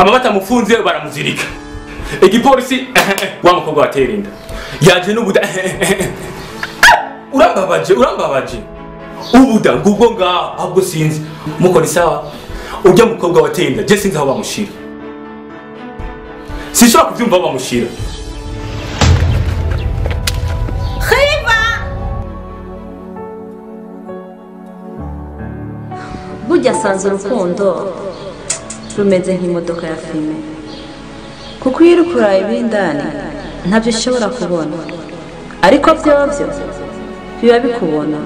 Hama batamufunze baramuzirika. Igipolisi wa mukobwa watera inda yaje n'ubuda. Urambabaje, urambabaje. Ubuda ngubwo ngaho ahubwo sinzi mukora isawa ujya mukobwa watera inda je sinzi aho bamushira. Sinshobora kuvyumva aho bamushira. Burya asanze urukundo rumeze nk'imodoka ya filime, kuko iyo uri kuraba ibindani ntabyo ushobora kubona, ariko byovyo biba bikubona.